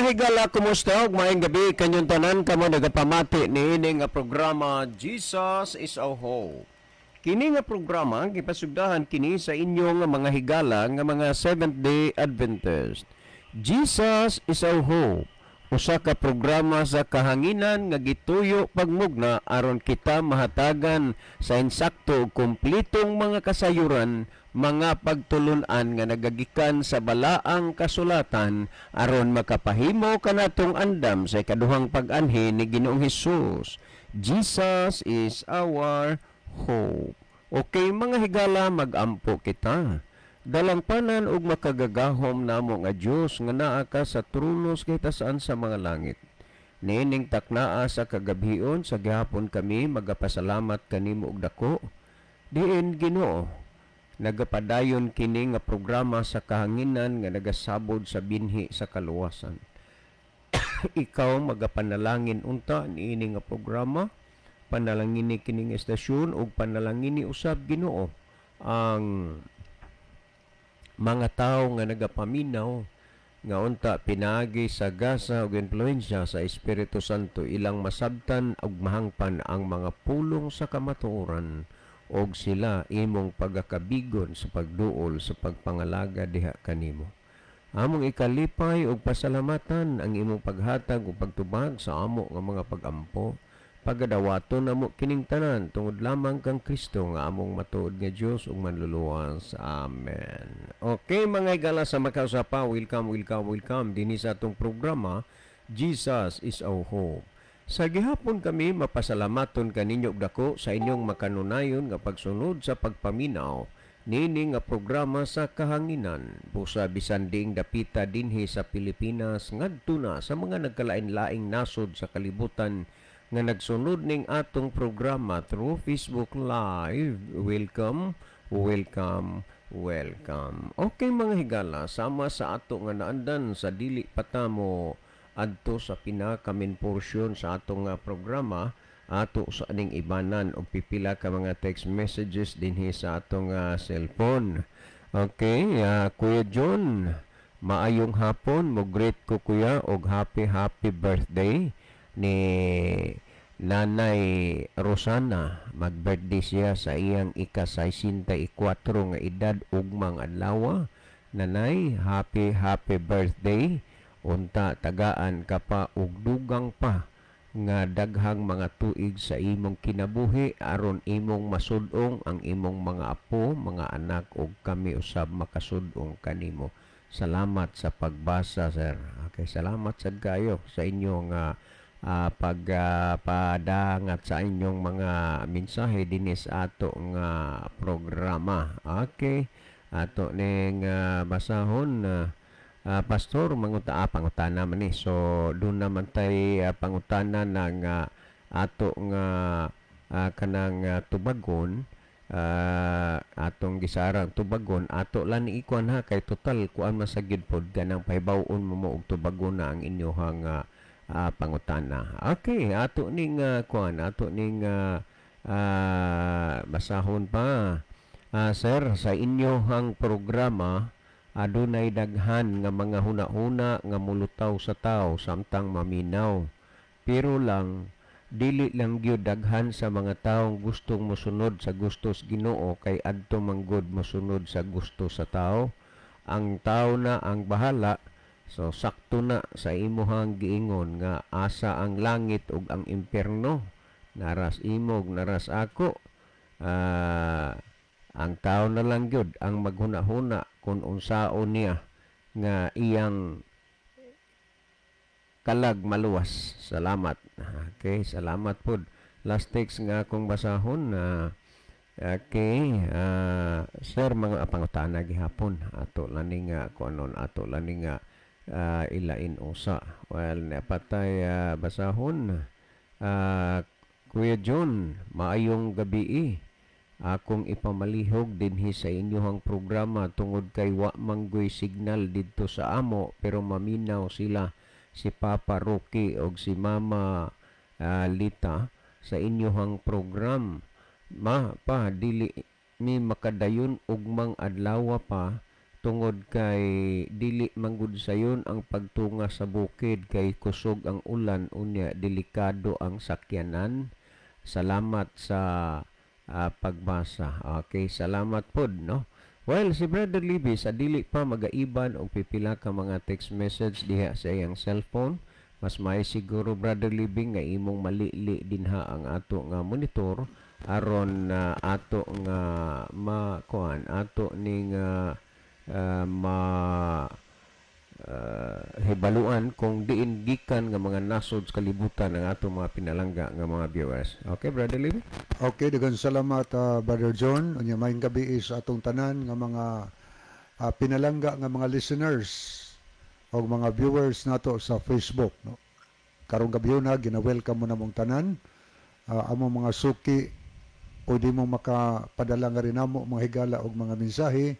Mga higala, kumusta? Ug maayong gabi kanyong tanan kamo nagapamati niini nga programa, Jesus is Our Hope. Kini nga programa gipasugdahan kini sa inyong mga higala nga mga Seventh-day Adventist. Jesus is Our Hope. Usa ka programa sa kahanginan nga gituyo pagmugna aron kita mahatagan sa insakto ug kumplitong mga kasayuran, mga pagtulun-an nga nagagikan sa balaang kasulatan aron makapahimo kanatong andam sa ikaduhang pag-anhi ni Ginoong Hesus. Jesus is our hope. Okay, mga higala, magampo kita. Dalangpanan ug makagagahom namo nga Dios nga naa ka sa trono sa kahitasan sa mga langit. Niining taknaa sa kagabhion sa gihapon kami magapasalamat kanimo og dako. Diin, Ginoo, nagapadayon kini nga programa sa kahanginan nga nagasabod sa binhi sa kaluwasan. Ikaw magapanalangin unta niini nga programa, panalangini kini nga estasyon ug panalangini usab, Ginoo, ang mga tawo nga nagapaminaw nga unta pinaagi sa gasa ug impluwensya sa Espiritu Santo ilang masabtan ug mahangpan ang mga pulong sa kamatuoran og sila imong pagakabigon sa pagduol sa pagpangalaga diha kanimo. Among ikalipay ug pasalamatan ang imong paghatag ug pagtubag sa amo nga mga pagampo. Pagadawaton namo kining tanan tungod lamang kang Kristo nga among matuod nga Dios ug manluluwas. Amen. Okay, mga higala sa makausapa, welcome, welcome, welcome dinhi sa atong programa, Jesus is Our Hope. Sa gihapon kami mapasalamaton kaninyo og dako sa inyong makanunayon nga pagsunod sa pagpaminaw nini nga programa sa kahanginan. Busa bisan diing dapita dinhi sa Pilipinas ngadto na sa mga nagkalain-laing nasod sa kalibutan nga nagsunod ning atong programa through Facebook Live. Welcome, welcome, welcome. Okay, mga higala, sama sa ato nga naandan sa dili patamo adto sa pinaka main portion sa atong nga programa, ato sa aning ibanan og pipila ka mga text messages dinhi sa atong cellphone. Okay, Kuya John, maayong hapon, mo greet ko, kuya, og happy happy birthday ni Nanay Rosana. Mag-birthday siya sa iyang ika-64 nga edad ugmang adlaw. Nanay, happy happy birthday. Unta tagaan ka pa og dugang pa nga daghang mga tuig sa imong kinabuhi aron imong masud-ong ang imong mga apo, mga anak ug kami usab makasud-ong kanimo. Salamat sa pagbasa, sir. Okay, salamat sad kayo sa inyong pagpadangat sa inyong mga mensahe dinhi sa ato nga programa. Okay. Ato ning basahon, pastor manguta, pangutana man ni. So doon naman tay pangutana ng ato nga kanang tubagon, atong gisarang tubagon ato lang ni ikuan ha, kay total kuan man sa gyud pod ganang pahibaw-on mo mo og tubagon na ang inyong pangutana. Okay, ato ning kuan, ato ning basahon pa. Sir, sa inyohang programa adunay daghan nga mga huna-huna nga mulutaw sa tao samtang maminaw. Pero lang dili lang gyud daghan sa mga taong gustong mosunod sa gusto sa Ginoo kay adto manggod mosunod sa gusto sa tao. Ang tao na ang bahala. So sakto na sa imuhang giingon nga asa ang langit ug ang impierno. Naras imog, naras ako. Ang tao na lang gyud ang maghuna-huna kung unsaon niya nga iyang kalag maluwas. Salamat. Okay, salamat pod. Last text nga akong basahon na okay, sir, mga pangutana gihapon ato lani nga kuanon, ato lani nga ilain usa. Well, napatay basahon. Kuya John, maayong gabi. Akong ipamalihog dinhi sa inyohang programa tungod kay wa manggoy signal didto sa amo, pero maminaw sila si Papa Rocky og si Mama Lita sa inyohang program. Ma pa dili mi makadayon ugmang adlaw pa. Tungod kay dili manggod sayon ang pagtunga sa bukid kay kusog ang ulan, unya delikado ang sakyanan. Salamat sa pagbasa. Okay, salamat pod, no. Well, si Brother Libby sa dili pa magaiban og pipila ka mga text message diha sa iyang cellphone. Mas may siguro, Brother Libby, nga imong malili dinha ang ato nga monitor aron ato nga makuan, ato ning ma hibaluan kung diin gikan nga mga nasod sa kalibutan ang ato mga pinalangga nga mga viewers. Okay, Brother Libby? Okay, daghang salamat, Brother John. Unya maayong gabi sa atong tanan nga mga pinalangga nga mga listeners o mga viewers nato sa Facebook, no. Karong gabi na gina-welcome mo namong tanan. Among mga suki, pwede mo makapadala nga rin namo, mga higala, og mga mensahe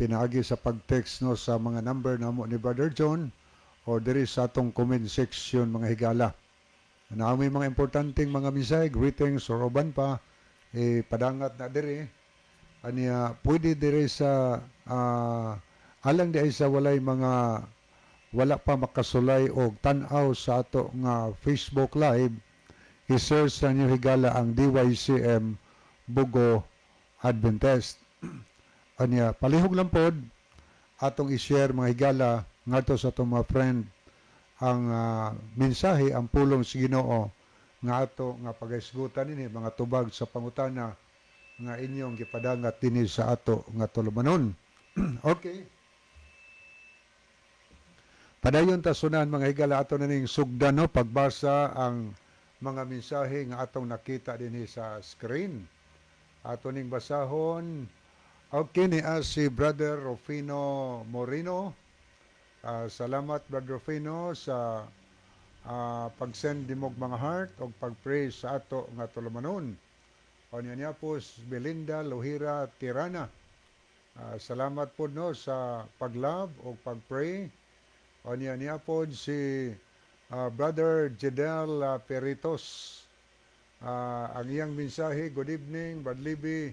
pinaagi sa pag-text, no, sa mga number namo ni Brother John or diri sa atong comment section, mga higala. Na may mga importanteng mga mensahe, greetings or uban pa, eh, padangat na diri. Aniya pwede diri sa alang di ay sa walay mga wala pa makasulay og tan-aw sa ato nga Facebook Live, i-search sa inyo, higala, ang DYCM Bogo Adventist. Anya palihog lang pod atong i-share, mga higala, ngadto sa atong mga friend ang mensahe, ang pulong sa Ginoo nga ato nga pagahisgutan nini, mga tubag sa pangutana nga inyong gipadangat dinhi sa ato nga tulumanon. Okay. Padayon ta sunan, mga higala, ato na ning sugdan, no, pagbasa ang mga mensahe nga atong nakita dinhi sa screen. Ato ning basahon. Okay, ni si Brother Rufino Moreno. Salamat, Brother Rufino, sa pag-send nimog mga heart o pag-praise sa ato nga tulumanon. O niya niya po si Belinda Lohira Tirana. Salamat po, no, sa pag-love o pag-pray. O niya niya po si Brother Jedel Peritos. Ang iyang mensahe, "Good evening, Brad Libby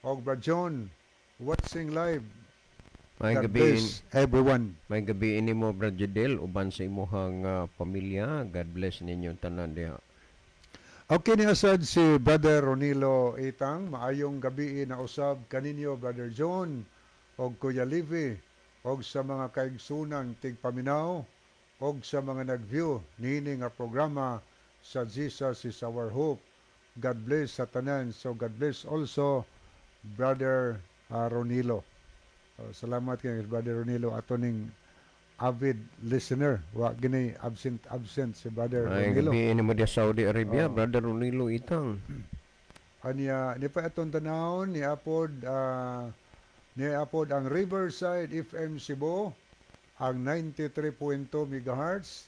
og Brad John, watching live. May God gabi, bless everyone." May gabi ini mo, Brad Judel, uban sa imuhang pamilya. God bless ninyo tanan diha. Okay, ni asad si Brother Ronilo Itang, "Maayong gabi na usab kaninyo, Brother John og Kuya Livy og sa mga kaigsunan tigpaminaw og sa mga nag-view niini nga programa sa Jesus is Our Hope. God bless sa tanan." So God bless also, Brother Ronilo. Salamat kay Brother Ronilo, ato ning avid listener. Wa gini absent absent si Brother May Ronilo. Gabi ini mo diha Saudi Arabia, Oo. Brother Ronilo Itang. Anya ni pa atong tanawon ni apod ang Riverside FM Cebu, ang 93.2 megahertz.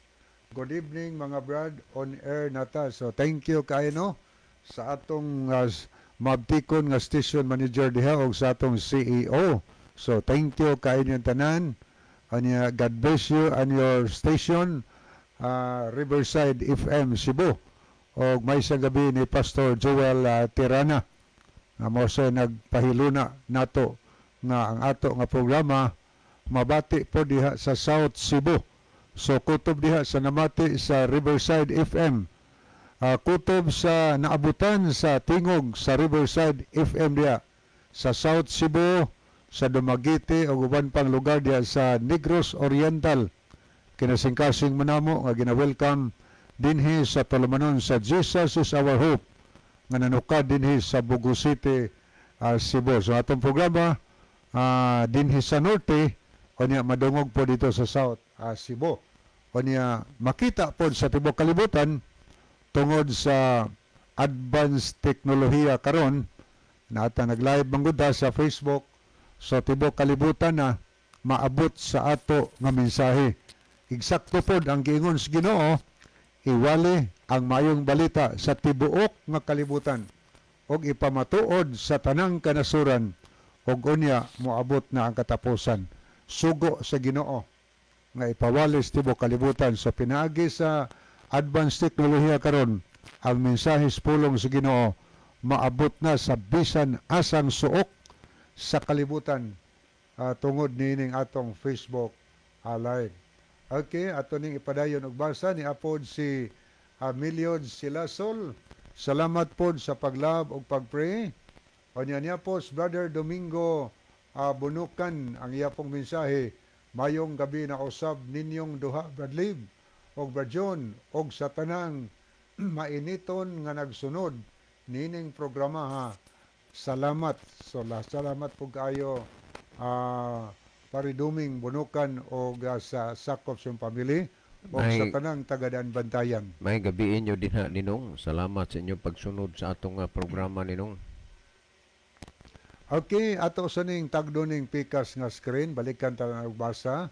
"Good evening, mga brad, on air nata." So thank you kaayo, no, sa atong mabtikon nga station manager diha og sa atong CEO. So thank you kaayo niyang tanan. Anya God bless you and your station, Riverside FM Cebu. Og may isang gabi ni Pastor Joel Tirana nga mo sa nagpahiluna nato nga ang ato nga programa mabati po diha sa South Cebu. So kutob diha sa namati sa Riverside FM. Kutob sa naabutan sa tingog sa Riverside FM diha sa South Cebu, sa Dumaguete ug uban pang lugar diha sa Negros Oriental. Kinasingkasing mo namo nga gina-welcome dinhi sa tulumanon sa Jesus is Our Hope nga nanukad dinhi sa Bogo City, Cebu. So atong programa dinhi sa Norte, unya madungog po dito sa South Cebu. Unya makita po sa tibuok kalibutan tungod sa advanced teknolohiya karon na ata nag-live man gud ta sa Facebook, so tibuok kalibutan na maabot sa ato nga mensahe. Eksakto pod ang giingon sa Ginoo, iwali ang mayong balita sa tibuok nga kalibutan ug ipamatuod sa tanang kanasuran ug unya moabot na ang katapusan. Sugo sa Ginoo nga ipawali sa tibuok kalibutan sa pinaagi sa advanced teknolohiya karon, ang mensahe sa pulong sa Ginoo maabot na sa bisan asang suok sa kalibutan. tungod niining atong Facebook live. Okay, ato ning ipadayon og basa ni apod si Miliod Silasol. Salamat pod sa pag-love ug pag-pray. Unya niya po si Brother Domingo Bunukan, ang iya pong mensahe. Mayong gabi na usab ninyong duha, Brad Lib og Brad John, og sa tanang mainiton nga nagsunod nining programa ha. Salamat. So salamat po kayo, Pare Duming Bunukan, og sa sakop sa family og sa tanang taga Daanbantayan. May gabi inyo dinha, Ninong. Salamat sa inyong pagsunod sa atong programa, Ninong. Okay, ato sa ning tagdo ning pikas nga screen, balikan ta og basa.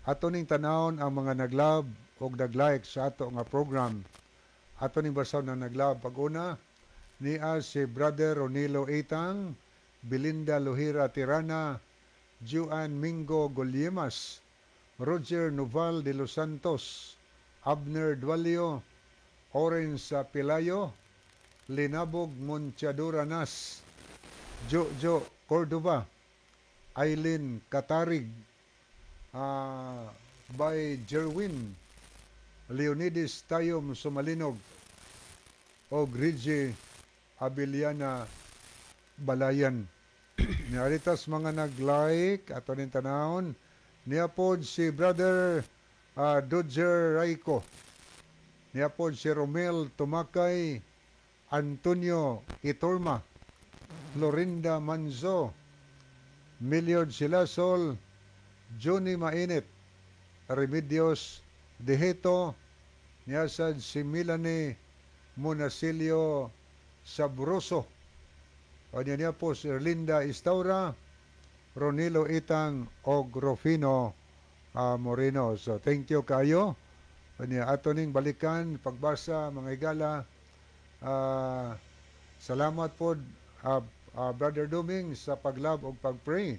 Ato ning tanawon ang mga nag-love og nag-like sa ato nga program. Ato ning basahon na nag-love pag-una niya si Brother Ronilo Itang, Belinda Luhira Tirana, Juan Mingo Goliemas, Roger Noval de los Santos, Abner Dualio, Orenz Pelayo, Linabog Monchadura Nas, Jojo Cordova, Eileen Katarig, by Jerwin, Leonides Tayom Sumalinog, og Reggie Abiliana Balayan. Niaritas mga nag-like, ato ning tanawon, niya pod si Brother Dodger Raico, niya pod si Romel Tumakay, Antonio Iturma, Florinda Manzo, Miliod Silasol, Johnny Mainit, Remedios Deheto, niyasad si Melanie Monasilio Sabroso. O niya niya po si Erlinda Istaura, Ronilo Itang, og Rufino Moreno. So thank you kayo. O niya ato ning balikan pagbasa, mga higala. Salamat po, Brother Duming, sa pag-love og pag-pray.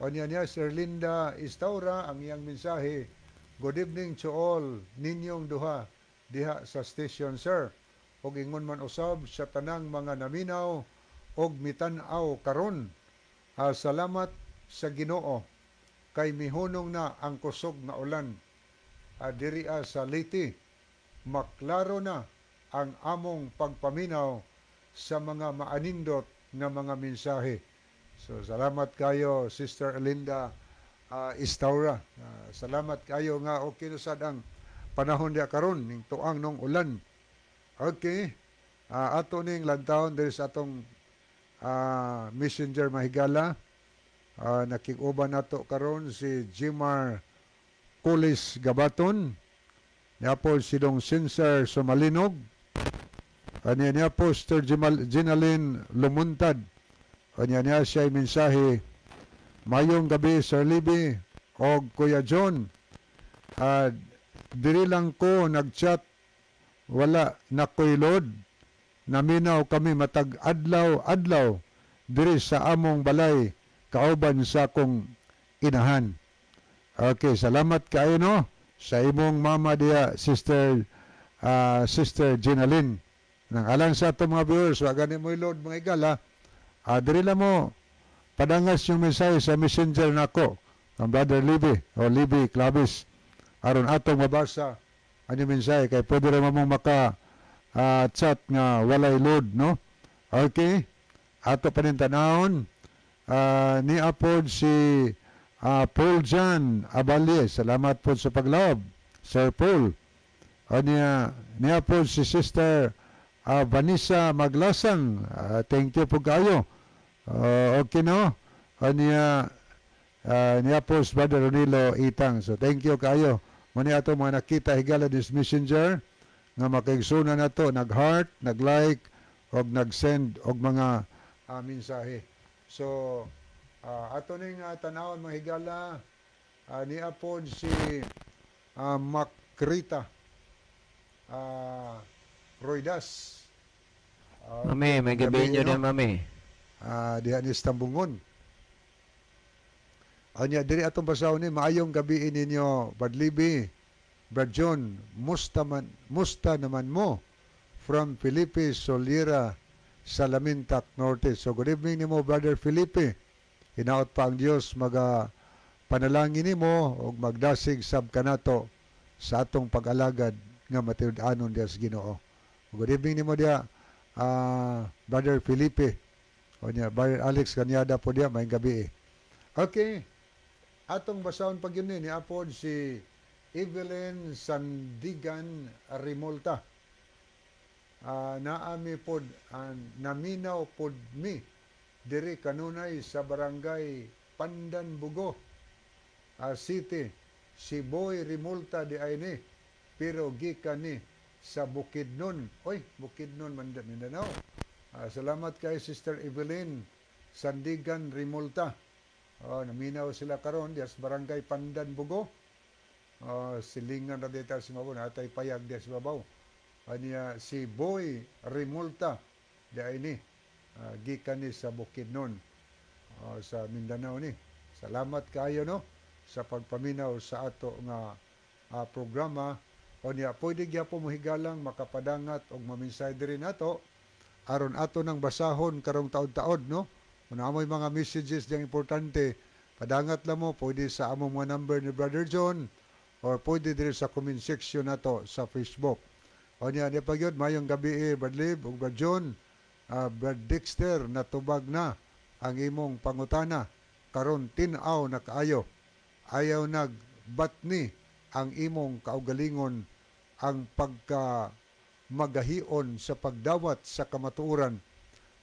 O niya niya si Erlinda Istaura, ang iyang mensahe. Good evening to all ninyong duha diha sa station, sir. Og ingon man usab sa tanang mga naminaw og mitan-aw karon. Salamat sa Ginoo kay mihunong na ang kusog nga ulan diri sa Leyte. Maklaro na ang among pagpaminaw sa mga maanindot nga mga mensahe. So salamat kayo, Sister Linda Istaura. Salamat kayo nga okay na sad ang panahon diya karon ning tuang nung ulan. Okay. Ato ning lantawon diri sa atong messenger, mahigala. Nakig-uban nato karon si Jimar Kulis Gabaton. Niya po si Dong Sinsar Sumalinog. Kanya niya po Sister Ginalyn Lumuntad. Kanya niya siya mensahe. Mayong gabi, Sir Libby og Kuya John. Diri lang ko nagchat, wala na ko'y load. Naminaw kami matag adlaw adlaw diri sa among balay kauban sa akong inahan. Okay, salamat kayo, no, sa imong mama diya, Sister Ginalyn. Nang alang sa atong mga viewers, wa gani mo load, mga igala, diri lang mo padangas yung mensahe sa messenger nako, ang Brother Libby o Libby Clavis, aron atong mabasa ang inyong mensahe kay pwede ra mong maka chat nga walay load, no? Okay, ato pa rin tanawon ni apod si Paul John Abalie. Salamat po sa pag-love, Sir Paul. O niya niya po si Sister Vanessa Maglasang. Thank you po kayo. Okay, no? O niya niya po si Brother Ronilo Itang. So thank you kayo. Muna ato mga nakita, higala, this messenger nga makaigsoon na to, nag-heart, nag-like, og nag-send og mga mensahe. So, ato ning tanawon, mga higala, niya po si Makrita Roidas. Mami, may gabi inyo no? din, mami. Diha ni Stambungon. Anya diri atong basahon ni maayong gabi ninyo, Brad Libby, Brad John, musta man, musta naman mo, from Felipe Soliera sa Lamintak Norte. So good evening nimo, Brother Felipe. Hinaot pa ang Dios maga panalangin nimo ug magdasig sab kanato sa atong pag-alagad nga matinud-anon diya sa Ginoo. Good evening nimo diya, Brother Felipe. O niya, Brother Alex Kanyada po diya, maayong gabi eh. Okay. Atong basahon pag yun ni apod si Evelyn Sandigan Rimolta. Naami pod, naminaw pod mi diri kanunay sa Barangay Pandan, Bugo City. Si Boy Rimulta di ay ni, pero gikan ni sa Bukidnon. Oy, Bukidnon man Mindanao. Salamat kay Sister Evelyn Sandigan Rimulta. Oh, naminaw sila karon diya sa Barangay Pandan, Bugo. Silingan ra dito sa babaw, natay payag diya sa babaw. Aniya si Boy Rimulta di ay ni, gikan ni sa Bukidnon, sa Mindanao ni. Salamat kayo no sa pagpaminaw sa ato nga programa. O niya, pwede gyapon mo higalang makapadangat og maminsahe diri nato aron ato nang basahon karong taod-taod no. Kung amoy mga messages diyang importante, padangat lang mo, pwede sa among mga number ni Brother John or pwede diri sa comment section nato sa Facebook. O niya, di pa gyud, mayong gabi eh, Brad Lib ug Brad John, Brad Dexter, natubag na ang imong pangutana karon, tin-aw na kaayo. Ayaw nagbatni ang imong kaugalingon ang pagka magahion sa pagdawat sa kamatuoran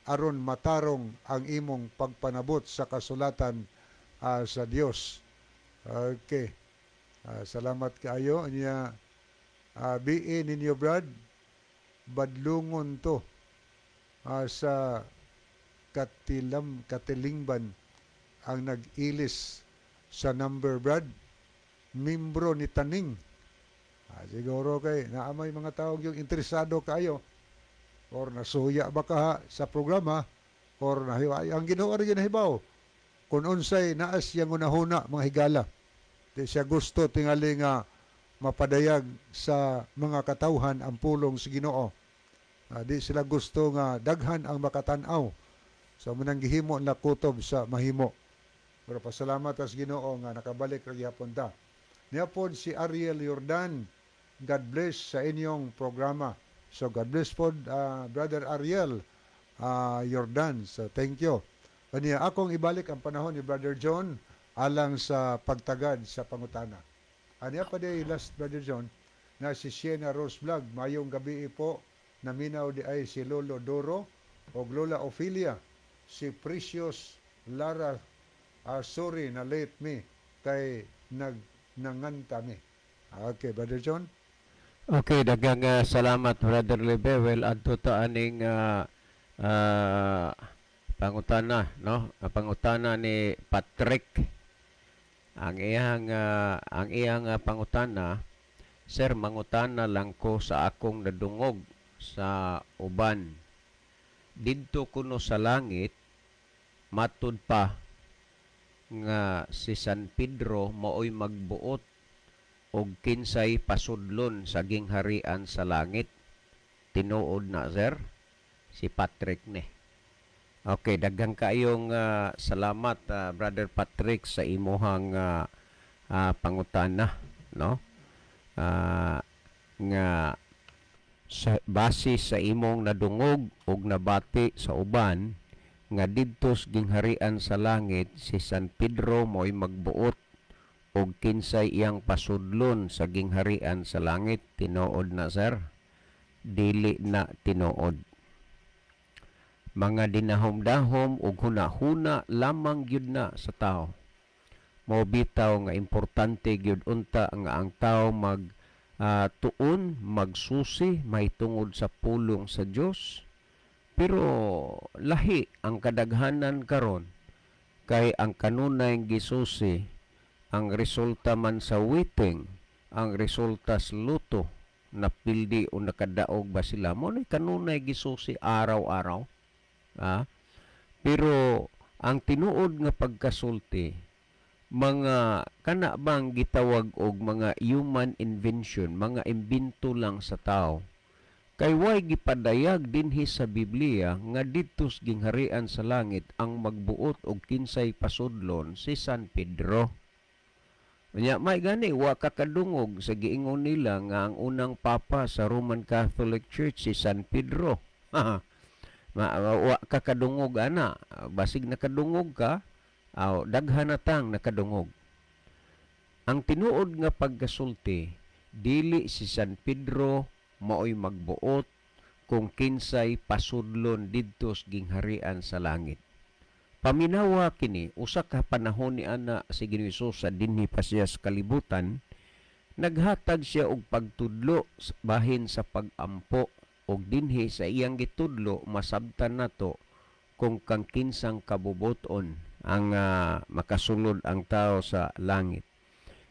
aron matarong ang imong pagpanabot sa kasulatan sa Dios. Okay. Salamat kaayo niya. BA ninyo, Brad, badlungon to sa Katilam Katilingban ang nag-ilis sa number, Brad, membro ni Taning. Siguro kay naamay mga tao yung interesado kayo or nasuya ba ka sa programa or nahiwa ang Ginoo ra gyud nahibaw kung unsay naas siyang hunahuna, mga higala. Di siya gusto tingali nga mapadayag sa mga katawhan ang pulong sa Ginoo. Di sila gusto nga daghan ang makatan-aw. So manang gihimo na kutob sa mahimo. Pero pasalamat sa Ginoo nga nakabalik ra gyapon ta. Niapod si Ariel Jordan. God bless sa inyong programa. So God bless pod, Brother Ariel Jordan. So thank you. Kaniya akong ibalik ang panahon ni Brother John alang sa pagtagad sa pangutana. Aniya pa di last, Brother John, na si Sienna Rose Vlog. Mayong gabi po, naminaw di ay si Lolo Doro o Lola Ophelia, si Precious Lara, sorry na late me kay nag nanganta mi. Okay, Brother John. Okay, daghang salamat, Brother Lebe. Well, adto ta aning pangutana, no? Ang pangutana ni Patrick. Ang iyang pangutana, "Sir, mangutana lang ko sa akong nadungog sa uban. Didto kuno sa langit, matud pa nga si San Pedro maoy magbuot og kinsay pasudlon sa gingharian sa langit. Tinuod na, sir?" Si Patrick ni. Okay, daghang kaayong salamat, Brother Patrick, sa imuhang pangutana, no? Nga sa base sa imong nadungog og nabati sa uban nga didto sa gingharian sa langit si San Pedro mo'y magbuot og kinsay iyang pasudlon sa gingharian sa langit, tinuod na, sir? Dili na tinuod. Mga dinahom-dahom ug huna-huna lamang gyud na sa tao. Mao bitaw nga importante gyud unta nga ang tao mag tuon, magsusi mahitungod sa pulong sa Dios. Pero lahi ang kadaghanan karon kay ang kanunay gisusi, ang resulta man sa waiting, ang resulta sa lotto, napildi o nakadaog ba sila mo ni kanunay gisusi araw-araw. Pero ang tinuod nga pagkasulti, mga kana bang gitawag og mga human invention, mga imbento lang sa tao. Kay way gipadayag dinhi sa Biblia nga didto sa gingharian sa langit ang magbuot og kinsay pasudlon si San Pedro. Unya may gani wa ka kadungog sa giingon nila nga ang unang papa sa Roman Catholic Church si San Pedro. Wa ka kadungog ana, basig nakadungog ka, aw daghan na tang nakadungog. Ang tinuod nga pagkasulti, dili si San Pedro maoy magbuot kung kinsay pasudlon didto sa gingharian sa langit. Paminawa kini, usa ka panahon ni ana si Ginoong Hesus sa dinhi pa siya sa kalibutan, naghatag siya og pagtudlo bahin sa pag-ampo, og dinhi sa iyang gitudlo masabtan nato kung kang kinsang kabubuton ang makasulod ang tao sa langit.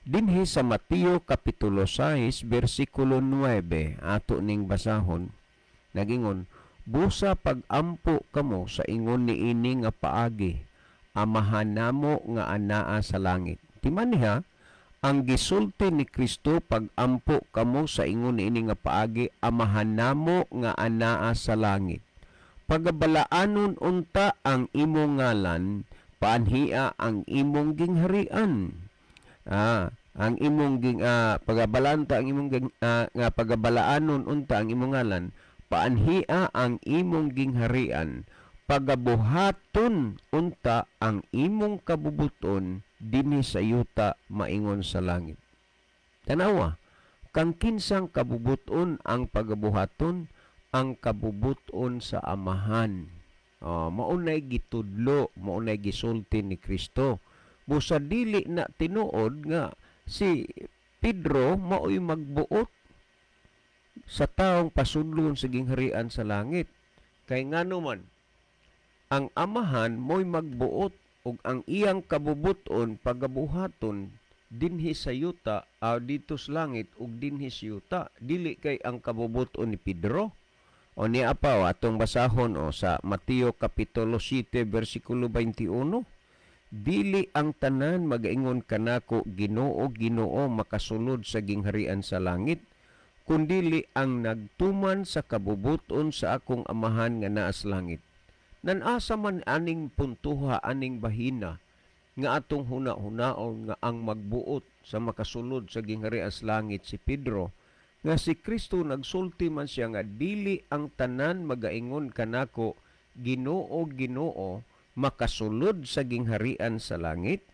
Dinhi sa Mateo Kapitulo 6, versikulo 9, ato ning basahon, nagingon, busa pag-ampo kamo sa ingon niini nga paagi, Amahan namo nga anaa sa langit. Timan niya, ang gisulti ni Kristo, pag-ampo kamo sa ingon niini nga paagi, Amahan namo nga anaa sa langit. Pagabalaanon unta ang imong ngalan, paanhia ang imong gingharian. Ang imong pagabalanta ang imong nga pagabalaanon unta ang imong ngalan, paanhia ang imong gingharian, pagabuhaton unta ang imong kabubuton dinhi sa yuta maingon sa langit. Tanawa, kang kinsang kabubuton ang pagabuhaton, ang kabubuton sa Amahan. Maunay gitudlo, maunay gisulti ni Kristo. Busa dili na tinuod nga si Pedro maoy magbuot sa taong pasudlon sa gingharian sa langit. Kay ngano man, ang Amahan mo'y magbuot ug ang iyang kabubuton pagabuhaton dinhi sa yuta, dito sa langit ug dinhi sa yuta. Dili kay ang kabubuton ni Pedro. O niya pa, atong basahon sa Mateo Kapitulo 7 versikulo 21. Dili ang tanan magaingon kanako, Ginoo, Ginoo, makasulod sa gingharian sa langit, kundili ang nagtuman sa kabubuton sa akong Amahan nga naa sa langit. Nanasa man aning puntuha, aning bahina, nga atong huna-hunaon nga ang magbuot sa makasulod sa gingharian sa langit si Pedro, nga si Kristo nagsulti man siya nga dili ang tanan magaingon kanako, Ginoo, Ginoo, makasulod sa gingharian sa langit,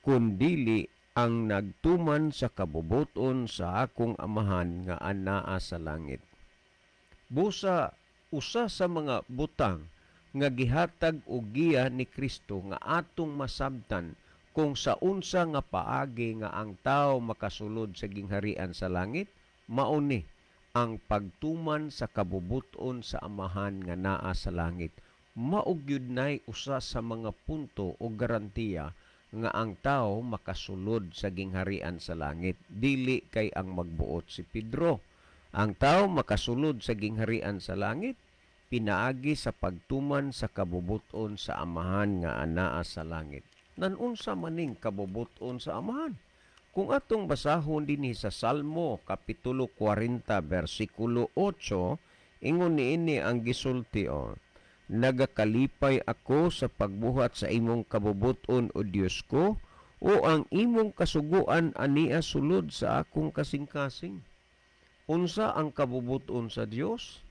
kundili ang nagtuman sa kabubuton sa akong Amahan nga anaa sa langit. Busa usa sa mga butang nga gihatag og giya ni Kristo nga atong masabtan kung sa unsa nga paagi nga ang tao makasulod sa gingharian sa langit, mao ni ang pagtuman sa kabubuton sa Amahan nga naa sa langit. Mao gyud nay usa sa mga punto o garantiya nga ang tao makasulod sa gingharian sa langit. Dili kay ang magbuot si Pedro. Ang tao makasulod sa gingharian sa langit pinaagi sa pagtuman sa kabubuton sa Amahan nga anaa sa langit. Nanunsa maning kabubuton sa Amahan? Kung atong basahon dinhi sa Salmo Kapitulo 40 versikulo 8, ingon niini ang gisulti, nagakalipay ako sa pagbuhat sa imong kabubuton, o Dios ko, o ang imong kasuguan ania sulod sa akong kasing-kasing. Unsa ang kabubuton sa Dios?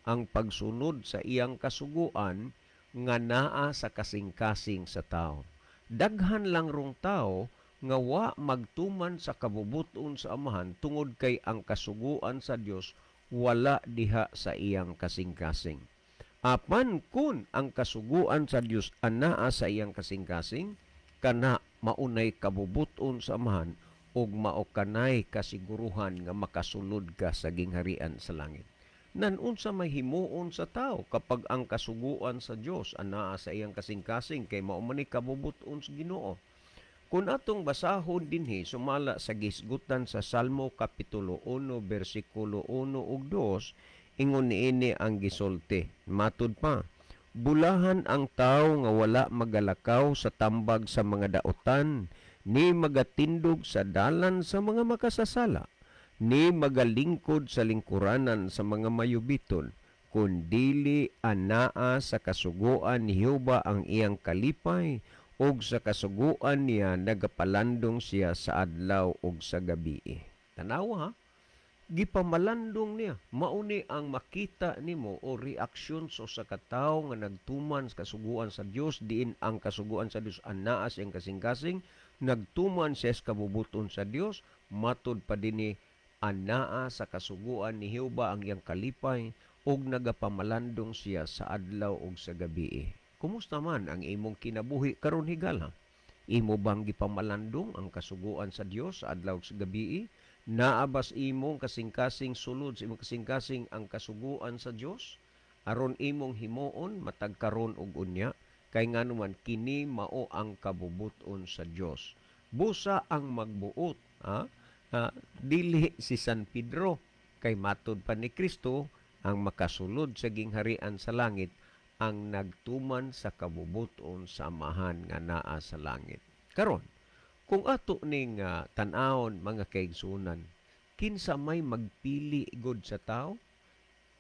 Ang pagsunod sa iyang kasuguan nga naa sa kasing-kasing sa tao. Daghan lang rong tao nga wa magtuman sa kabubuton sa Amahan tungod kay ang kasuguan sa Dios wala diha sa iyang kasing-kasing. Apan kun ang kasuguan sa Dios anaa sa iyang kasing-kasing, kana maunay kabubuton sa Amahan ug mao kanay kasiguruhan nga makasulod ka sa gingharian sa langit. Nanunsa may himuon sa tao kapag ang kasuguan sa Dios anaa sa iyang kasing-kasing, kay mao man ni kabubuton sa Ginoo. Kung atong basahon dinhi sumala sa gisgutan sa Salmo Kapitulo 1 versikulo 1 ug 2, ingon niini ang gisulti. Matud pa, bulahan ang tao nga wala magalakaw sa tambag sa mga daotan, ni magatindog sa dalan sa mga makasasala, Ni magalingkod sa lingkuranan sa mga mayubiton, kun dili anaa sa kasuguan ni Jehova ang iyang kalipay, ug sa kasuguan niya nagapalandong siya sa adlaw ug sa gabi. Tanawa ha, gipamalandong niya. Mauni ang makita nimo o reaksyon sa usa ka tawo nga nagtuman sa kasuguan sa Dios, diin ang kasuguan sa Dios anaa sa iyang kasing-kasing, nagtuman siya sa kabubuton sa Dios, matud pa dinhi anaa sa kasuguan ni Jehova ang iyang kalipay ug nagapamalandong siya sa adlaw ug sa gabi. Kumusta man ang imong kinabuhi karon, higala? Imo bang gipamalandong ang kasuguan sa Dios sa adlaw ug sa gabi? Naa bas imong kasing-kasing, sulod sa imong kasing-kasing ang kasuguan sa Dios aron imong himuon matag karon ug unya? Kay ngano man kini mao ang kabubuton sa Dios. Busa ang magbuot, ha? Dili si San Pedro, kay matud pa ni Kristo, ang makasulod sa gingharian sa langit ang nagtuman sa kabubuton sa Amahan nga naa sa langit. Karon, kung ato ning tan-awon, mga kaigsunan, kinsa may magpili gud sa tao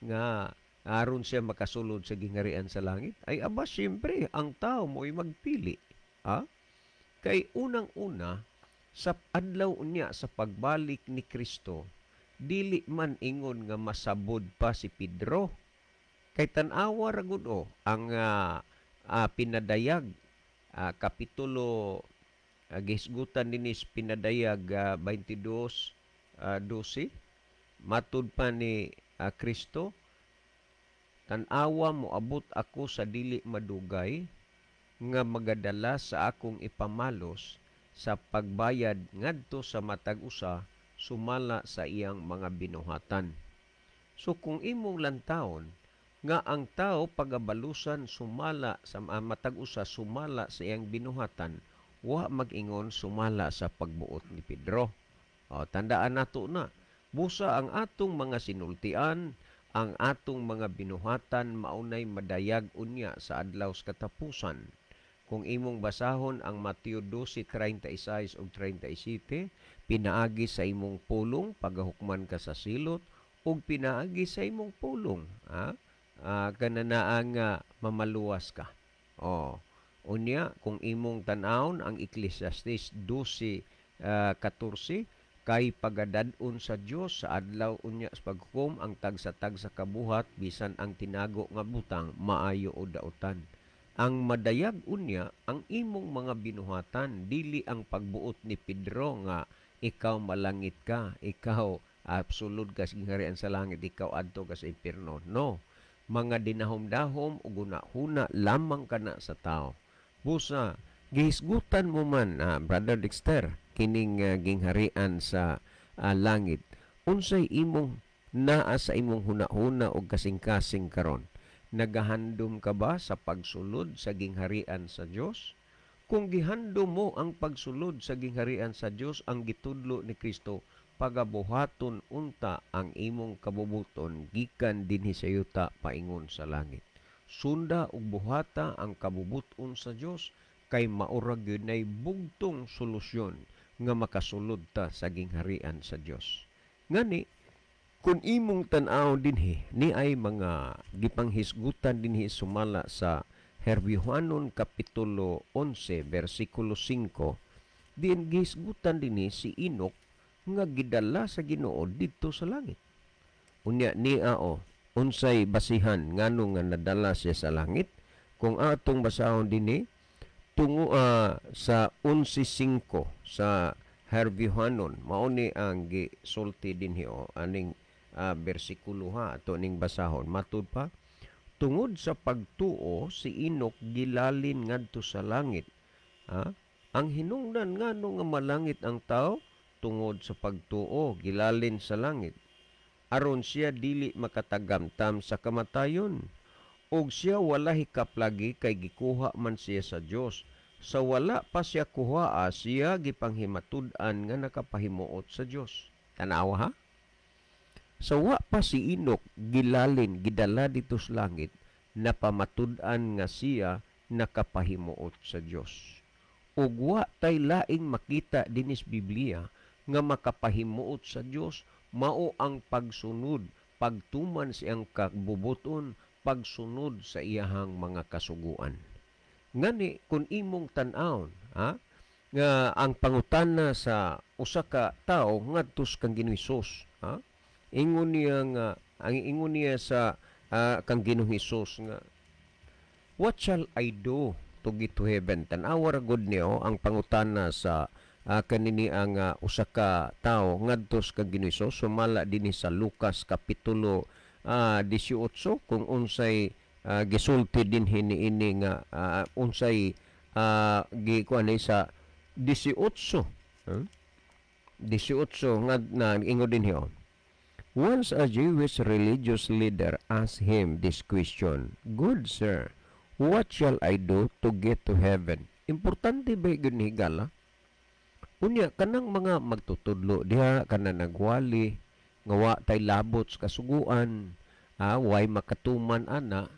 nga aron siya makasulod sa gingharian sa langit? Ay aba, siyempre ang tao mo'y magpili. Ha? Kay unang-una, sa adlaw unya sa pagbalik ni Kristo, dili man ingon nga masabod pa si Pedro. Kay tan-awa ra gud o ang pinadayag kapitulo, gisgutan dinhi sa Pinadayag 22:12, matud pa ni Kristo, "Tan-awa, moabot ako sa dili madugay nga magadala sa akong ipamalos sa pagbayad ngadto sa matag usa sumala sa iyang mga binuhatan." So kung imong lantawon nga ang tao pagabalusan sumala sa matag usa sumala sa iyang binuhatan, wa mag-ingon sumala sa pagbuot ni Pedro. O, tandaan nato na. Busa ang atong mga sinultian, ang atong mga binuhatan maunay madayag unya sa adlaw sa katapusan. Kung imong basahon ang Mateo 12:36 ug 37, pinaagi sa imong pulong pagahukman ka sa silot, ug pinaagi sa imong pulong, ha? Kananaa nga mamaluwas ka. O, unya kung imong tan-awon ang Ecclesiastes 12:14, kay pagadad-on sa Dios sa adlaw unya sa paghukom ang tagsa-tagsa kabuhat, bisan ang tinago nga butang, maayo o dautan. Ang madayag unya ang imong mga binuhatan, dili ang pagbuot ni Pedro nga ikaw malangit ka, ikaw absolud ka sa gingharian sa langit, ikaw adto ka sa impierno. No, mga dinahom-dahom ug hunahuna lamang kana sa tao. Busa gihisgutan mo man, Brother Dexter, kining gingharian sa langit, unsay imong naa sa imong hunahuna og kasing-kasing karon? Nagahandom ka ba sa pagsulod sa gingharian sa Dios? Kung gihandom mo ang pagsulod sa gingharian sa Dios, ang gitudlo ni Kristo, pagabuhaton unta ang imong kabubuton gikan dinhi sa yuta paingon sa langit. Sunda ug buhata ang kabubuton sa Dios, kay maura gyud nay bugtong solusyon nga makasulod ta sa gingharian sa Dios. Ngani kung imong tan-aw dinhi, ni ay mga gipanghisgutan dinhi sumala sa Herbiohanon kapitulo 11 bersikulo 5, diin gihisgutan dinhi si Enoch nga gidala sa Ginoo didto sa langit. Unya niya o unsay basihan ngano nga nadala siya sa langit? Kung atong basahon dinhi tungo sa 11:5 sa Herbiohanon, mao ni ang gisulti dinhi o aning bersikulo ha, ato ning basahon. Matud pa, tungod sa pagtuo si Enoch gilalin ngadto sa langit. Ha? Ang hinungdan ngano nga malangit ang tao tungod sa pagtuo gilalin sa langit, aron siya dili makatagamtam sa kamatayon, ug siya wala hikaplagi kay gikuha man siya sa Dios. Sa wala pa siya kuhaa, siya gipanghimatud-an nga nakapahimuot sa Dios. Tanawa ha? Sa wa pa si Enoch gilalin, gidala dito sa langit, napamatud-an nga siya nakapahimuot sa Dios. Ug wa tay laing makita dinis Biblia nga makapahimuot sa Dios Mao ang pagsunod, pagtuman siyang kabubuton, pagsunod sa iyahang mga kasuguan. Ngani kung imong tan-awon, ha, nga ang pangutana sa usa ka tawo ngadto kang Ginoong Hesus, ha? Ingon niya nga ang ingon niya sa kang Ginoong Hesus nga, "What shall I do to get to heaven?" Tan-awa ra gud niyo ang pangutana sa kanini ang usa ka tawo ngadto sa kang Ginoong Hesus, sumala dinhi sa Lucas kapitulo 18, kung unsay gisulti dinhi niini nga unsay gikuan ni sa 18, huh? 18 nga na ingon dinhi, oh. Once a Jewish religious leader asked him this question, "Good sir, what shall I do to get to heaven?" Importante ba gyud ni, higala? Unya kanang mga magtutudlo diha kana nagwali nga wa tay labot sa kasuguan, way makatuman ana,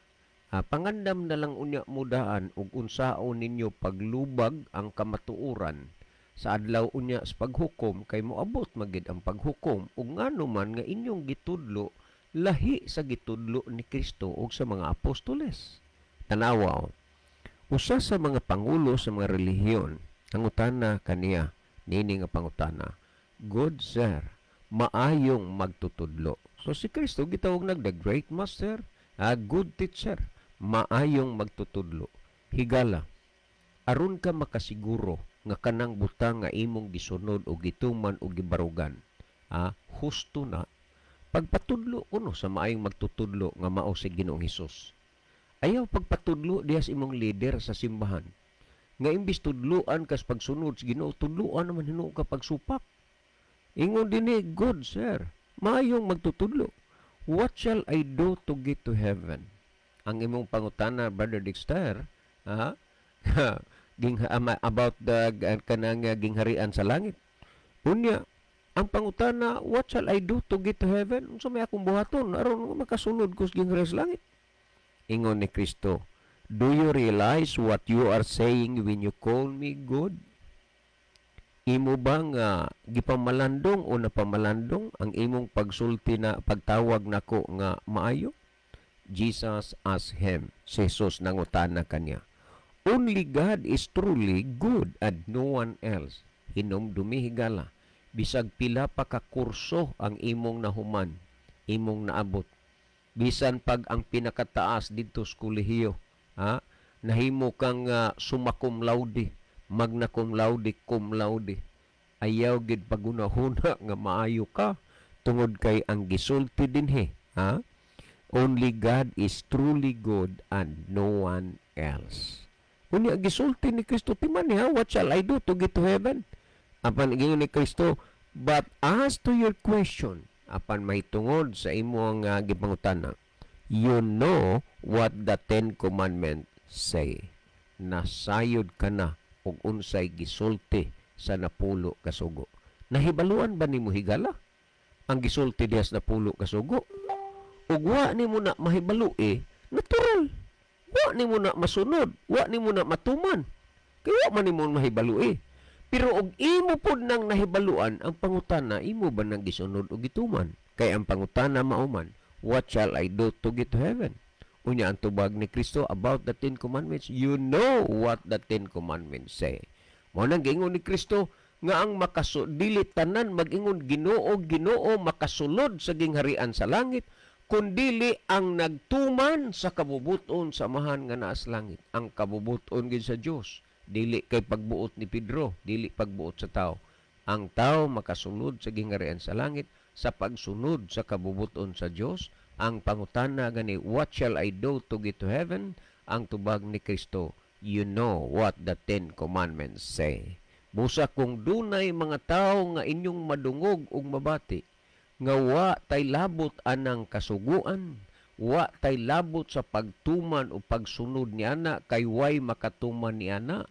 pangandam na lang unya mudaan ug unsaon ninyo paglubag ang kamatuoran sa adlaw unya sa paghukom, kay moabot magid ang paghukom ug ngano man nga inyong gitudlo lahi sa gitudlo ni Kristo ug sa mga apostoles. Tanawa, oh. Usa sa mga pangulo sa mga relihiyon nangutana kaniya nini nga pangutana, "Good sir, maayong magtutudlo." So si Kristo gitawag nag the great master, a good teacher, maayong magtutudlo. Higala, aron ka makasiguro nga kanang butang nga imong gisunod o gituman o gibarugan, husto na, pagpatudlo kuno sa maayong magtutudlo nga mao si Ginoong Hesus. Ayaw pagpatudlo diha sa imong leader sa simbahan nga imbis tudloan kas pagsunod sa Ginoo, tudloan naman hinuon ka pagsupak. Ingon dinhi, "Good sir, maayong magtutudlo, what shall I do to get to heaven?" Ang imong pangutana, Brother Dexter, ging about the kanang gingharian sa langit. Unya, ang pangutana, "What shall I do to get to heaven?" Unsa may akong buhaton aron makasulod ko sa gingharian sa langit? Ingon ni Kristo, "Do you realize what you are saying when you call me good?" Imo ba nga gipamalandong o napamalandong ang imong pagsulti na pagtawag nako nga maayo? Jesus asked him. Si Jesus nangutana kanya. Only God is truly good and no one else. Hinumdumi, higala, bisag pila pa ka kurso ang imong nahuman, imong naabot. Bisan pag ang pinakataas didto sa kolehiyo, ha? Nahimo kang summa cum laude, magna cum laude, cum laude. Ayaw gid pagunahuna nga maayo ka tungod kay ang gisulti dinhi, ha? Only God is truly good and no one else. Unya gisulti ni Kristo timan niya, "What shall I do to get to heaven?" Apan giingon ni Kristo, "But as to your question," apan mahitungod sa imong gipangutana, "you know what the Ten Commandments say." Nasayod ka na og unsay gisulti sa 10 kasugo. Nahibaluan ba nimo, higala, ang gisulti diha sa 10 kasugo? Ug wa nimo na mahibalo eh, natural. Wa nimo na masunod, wa nimo na matuman. Kay wa man nimo mahibalo eh. Pero og imo pod nang nahibaluan, ang pangutana, imo ba nang gisunod o gituman? Kay ang pangutana mauman, "What shall I do to get to heaven?" Unya ang tubag ni Kristo about the Ten Commandments, "You know what the Ten Commandments say." Mao nang giingon ni Kristo nga ang dili tanan mag-ingon, "Ginoo, Ginoo," makasulod sa gingharian sa langit, kundili ang nagtuman sa kabubuton sa Amahan nga naa sa langit. Ang kabubuton gid sa Dios, dili kay pagbuot ni Pedro, dili pagbuot sa tao. Ang tao makasulod sa gingharian sa langit sa pagsunod sa kabubuton sa Dios. Ang pangutana gani, "What shall I do to get to heaven?" Ang tubag ni Kristo, "You know what the Ten Commandments say." Busa kung dunay mga tao nga inyong madungog ug mabati nga wa tay labot anang kasuguan, wa tay labot sa pagtuman o pagsunod ni ana, kay way makatuman ni ana,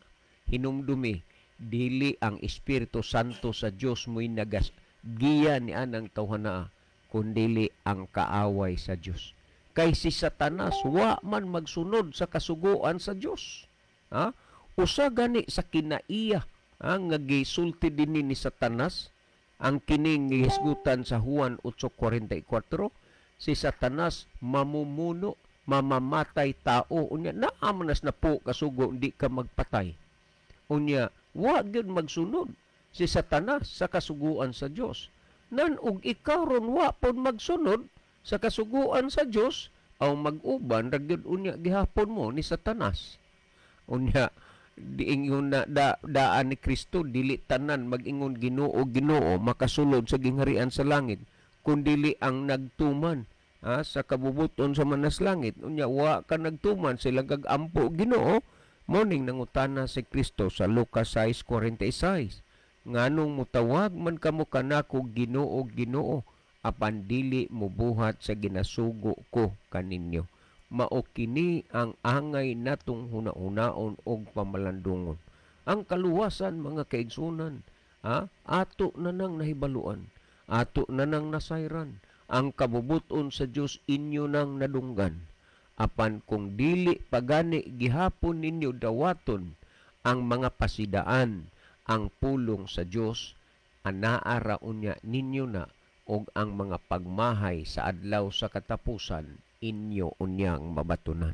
hinumdumi, dili ang Espiritu Santo sa Dios mo'y nagas giya ni anang tawhana, kundili ang kaaway sa Dios. Kay si Satanas wa man magsunod sa kasuguan sa Dios. Ha? Usa gani sa kinaiya, ha, nga gisulti dinhi ni Satanas Ang kining gihisgutan sa Juan 8:44, si Satanas mamumuno, mamamatay tao. Unya naa man na po kasugo di ka magpatay. Unya wa gyud magsunod si Satanas sa kasuguan sa Dios. Nan og ikaw ron wa pod magsunod sa kasuguan sa Dios, aw mag-uban ra gyud unya gihapon mo ni Satanas. Unya diingon na daan ni Kristo, dili tanan mag-ingon Ginoo, Ginoo makasulod sa gingharian sa langit, kundili ang nagtuman sa kabubuton sa manas langit. Unya wa ka nagtuman, sila gag-ampo Ginoo. Morning nangutana si Kristo sa Lucas 6:46, nganong mutawag man kamo kanako Ginoo, Ginoo, apan dili mubuhat sa ginasugo ko kaninyo? Mao kini ang angay natong hunahunaon og pamalandungon. Ang kaluwasan, mga kaigsunan, ato na nang nahibaluan, ato na nang nasayran, ang kabubuton sa Dios inyo nang nadunggan. Apan kung dili pagani gihapon ninyo dawaton ang mga pasidaan, ang pulong sa Dios, anaa ra unya ninyo na, og ang mga pagmahay sa adlaw sa katapusan inyo unyang mabatunan.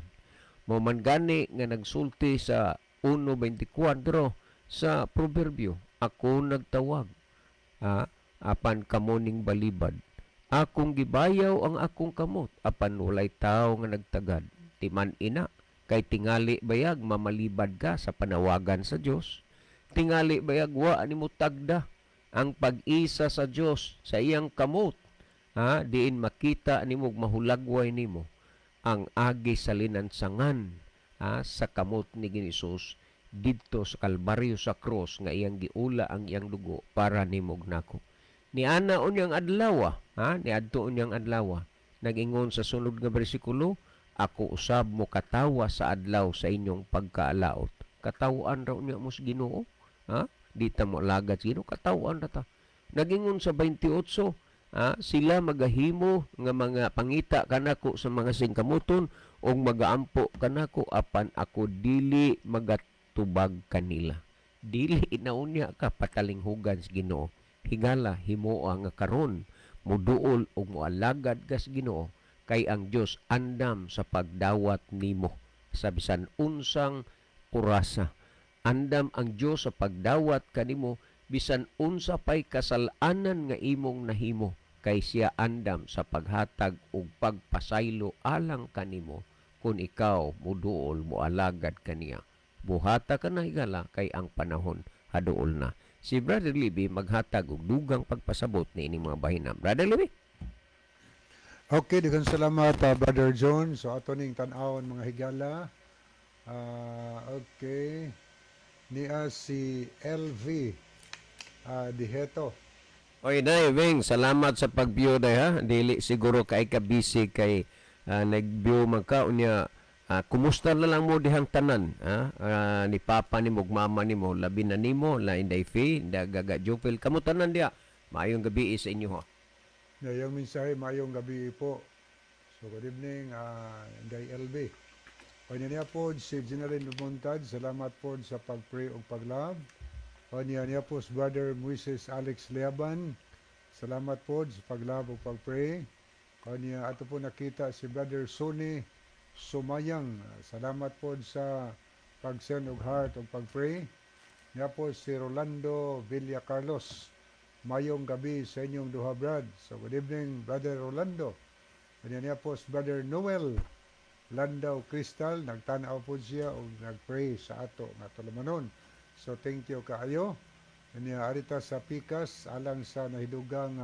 Mao man gani nga nagsulti sa 1:24 sa Proverbio, ako nagtawag, apan kamo ning balibad. Akong gibayaw ang akong kamot, apan walay tawo nga nagtagad. Timan ina, kay tingali bayag mamalibad ka sa panawagan sa Dios. Tingali bayag wa nimo tagda ang pag-isa sa Dios sa iyang kamot. Diin makita nimo mahulagway nimo ang agi sa linansangan sa kamot ni Hesus didto sa Kalbaryo sa cross nga iyang giula ang iyang dugo para nimog nako. Niana unyang adlaw, niadto unyang adlaw. Nag-ingon sa sunod nga bersikulo, ako usab mo katawa sa adlaw sa inyong pagkaalaot. Katawaan ra unya mo sa Ginoo, ha? Di ta mo alagad sa Ginoo, katawaan ra ta. Nag-ingon sa 28, sila magahimo nga mga pangita kanako sa mga singkamuton og magaampo kanako, apan ako dili magatubag kanila. Dili inaunya ka patalinghugan sa Ginoo. Higala himoa nga karon muduol og moalagad ka sa Ginoo, kay ang Dios andam sa pagdawat nimo sa bisan unsang kurasa. Andam ang Dios sa pagdawat kanimo bisan unsa pay kasalanan nga imong nahimo, kay siya andam sa paghatag og pagpasaylo alang kanimo kung ikaw muduol moalagad kaniya. Buhata ka na, higala, kay ang panahon haduol na. Si Brother Libby maghatag og dugang pagpasabot niining mga bahina. Brother Libby? Okay, daghang salamat, Brother John. So ato ning tan-awon, mga higala. Okay. Niya si LV Diheto. Oy, day, Weng, salamat sa pag-view day ha. Dili siguro kay ka busy kay nag-view man ka unya. Kumusta na lang mo dihang tanan, ha? Ni papa nimo ug mama nimo, labi na nimo, la Inday Fe, Inday Gaga Jopel, kamo tanan diha. Maayong gabi sa inyo ha. Yung mensahe, maayong gabi po. So good evening, Inday LB. O niya po si General Lumontad, salamat po sa pag-pray ug pag-love. O niya niya po si Brother Moises Alex Leaban, salamat po sa pag-love ug pag-pray. O niya ato po nakita si Brother Sonny Sumayang, salamat po sa pag-send og heart ug pag-pray. Niya po si Rolando Villa Carlos, mayong gabi sa inyong duha, brad. So good evening, Brother Rolando. Niya niya po si Brother Noel Landau Crystal, nagtanaw po siya og nagpray sa ato nga tulumanon. So thank you kaayo. Niya arita sa Pikas alang sa nahidugang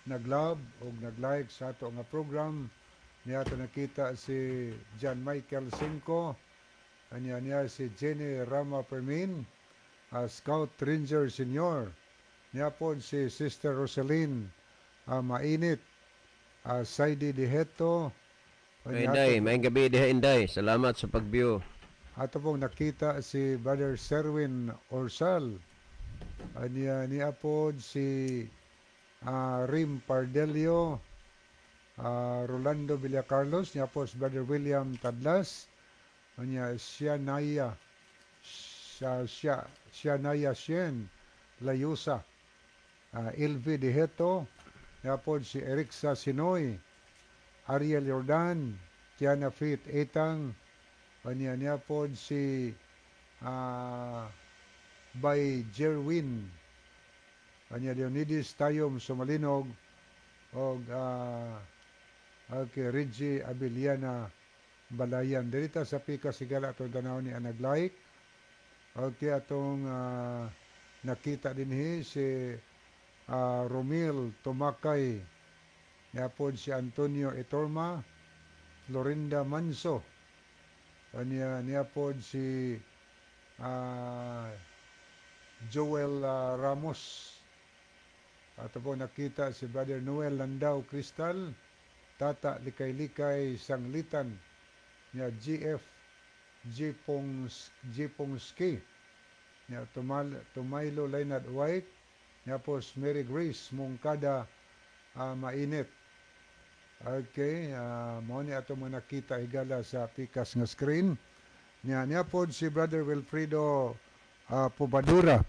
nag-love og nag-like sa ato nga program. Niya ato nakita si John Michael Cinco, niya niya si Jenny Rama Permin, Scout Ranger Senior. Niya po si Sister Roseline Mainit, Saidi Diheto. Inday, maayong gabi diha, Inday. Salamat sa pag-view. Ato pong nakita si Brother Serwin Orsal. Niya niya po si Rim Pardelio, Rolando Villacarlos, niya po si Brother William Tadlas, niya siya Naya, siya, siya, siya Naya Sien. Layusa, LV Diheto, yapon si Erixa Sinoy, Ariel Jordan, Tiana Fit Etang, kanya niya po si by Jerwin, kanya Leonides Tayom Sumalinog, og okay, Reggie Abiliana Balayan. Dirita sa Pika Sigala atong tanaw ni ang nag-like. Okay, atong nakita dinhi si Romil Tumakay, yapon si Antonio Etorma, Florinda Manso, kanya niya pod si Joel Ramos. Ato po nakita si Brother Noel Landau Crystal, Tata Likay-Likay Sanglitan, niya GF Gpongski, niya Tumaylo Leonard White, niya po si Mary Grace Mungkada Mainit. Okay, mao ni ato mga nakita, higala, sa pikas nga screen. Niya niya po si Brother Wilfredo Pubadura.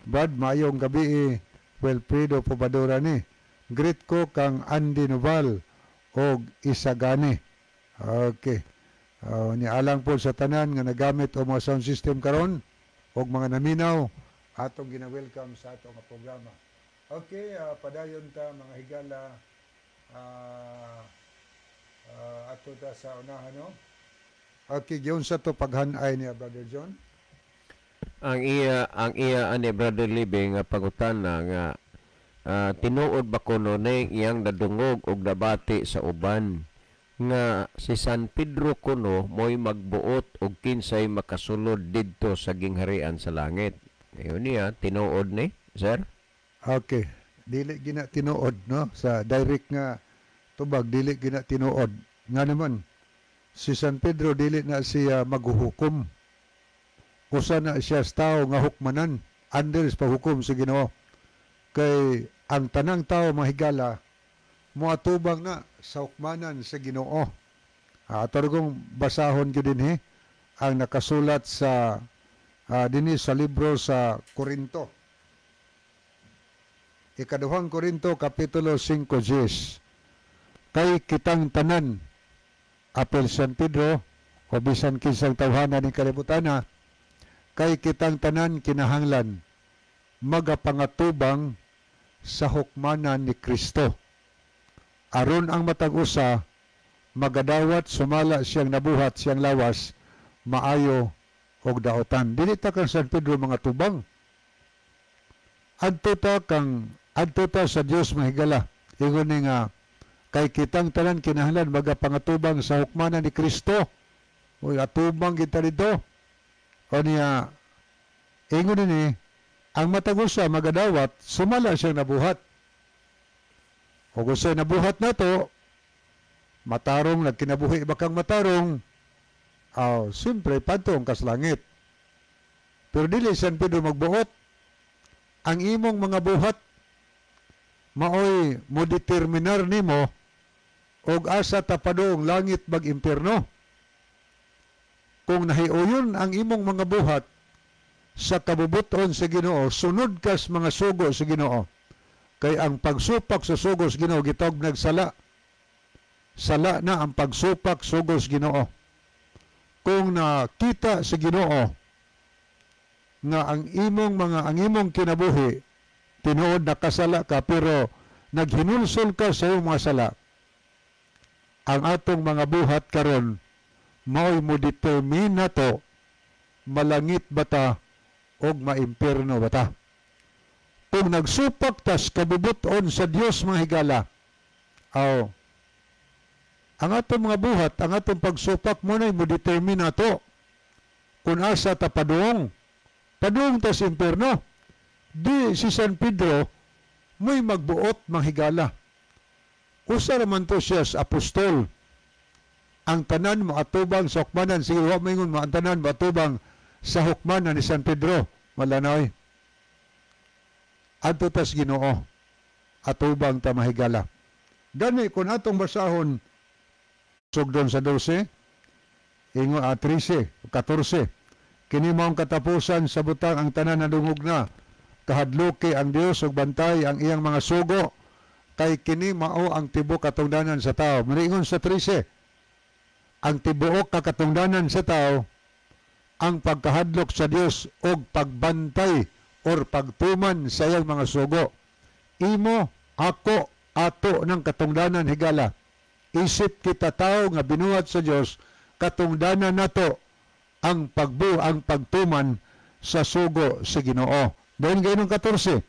Brad, maayong gabi eh, Wilfredo Pubadura ni. Greet ko kang Andy Noval og Isagani. Okay. Ni alang po sa tanan nga nagamit o mga sound system karon og mga naminaw, atong gina-welcome sa atong nga programa. Okay, padayon ta, mga higala, ato ta sa unahan, no? Okay, giunsa to paghanay niya, Brother John? Ang iya ani, Brother Living, nga pangutana nga tinuod ba kuno ni iyang nadungog og nabati sa uban nga si San Pedro kuno mo'y magbuot og kinsay makasulod didto sa gingharian sa langit. Ayon niya, tinuod ni, sir? Okay, dili gina tinuod, no? Sa direct nga tubag, dili gina tinuod. Nga naman si San Pedro dili na siya maghuhukom. Usa na siya sa tao nga hukmanan under sa paghukom sa Ginoo. Kay ang tanang tao, mahigala, moatubang na sa hukmanan sa Ginoo. Ato kong basahon gyud dinhi ang nakasulat sa dinhi sa libro sa Korinto. Ikaduhang Korinto, Kapitulo 5, 10. Kay kitang tanan, apel San Pedro, o bisan kinsang tawhana ning kalibutana, kay kitang tanan kinahanglan magapangatubang sa hukmanan ni Kristo. Aron ang matag usa magadawat sumala siyang nabuhat siyang lawas, maayo og daotan. Dili ta kang San Pedro mga tubang. Adto ta sa Dios, mahigala. Ingon ni nga kay kitang tanan kinahanglan magapangatubang sa hukmanan ni Kristo. Uy, atubang kita dito. O niya, ingon ni ang matag usa magadawat sumala siyang nabuhat. O kung sa'y nabuhat na to, matarong, nagkinabuhi ba kang matarong, aw, siyempre, padtong kas langit. Pero dili San Pedro magbuot. Ang imong mga buhat, maoy mo determinar nimo og asa ta padung, langit bag impierno. Kung nahiuyon ang imong mga buhat sa kabubuton sa Ginoo, sunod kas mga sugo sa Ginoo. Kay ang pagsupak sa sugo sa Ginoo gitawag nagsala. Sala na ang pagsupak sugo sa Ginoo. Kung nakita sa Ginoo nga ang imong kinabuhi tinuod nakasala ka pero naghinulsol ka sa iyong mga sala, ang atong mga buhat karon mao'y mo determine nato malangit ba ta og maimpierno ba ta. Kung nagsupak tas kabubuton sa Dios, mga higala, aw, ang atong mga buhat, ang atong pagsupak mo na mo determine nato kung asa ta padung. Padung ta sa impierno. Di si San Pedro mo'y magbuot, manghigala. Usa raman to siya sa apostol. Ang tanan moatubang sa hukmanan. Sige, wa maingon mo, ang tanan moatubang sa hukmanan ni San Pedro. Malanoy. Adto tas Ginoo. Atubang ta, mahigala. Gani kung atong basahon sugdon sa 12, ingo a 13, 14. Kini mao ang katapusan sa butang, ang tanan nadungog na. Kahadluki ang Dios ug bantay ang iyang mga sugo, kay kini mao ang tibuok katungdanan sa tao. Maniingon sa 13, ang tibuok kakatungdanan sa tao ang pagkahadlok sa Dios og pagbantay or pagtuman sa iyang mga sugo. Imo, ako, ato ng katungdanan, higala. Isip kita tao nga binuhat sa Dios, katungdanan nato ang pagtuman sa sugo sa Ginoo. Dayon gayong 14,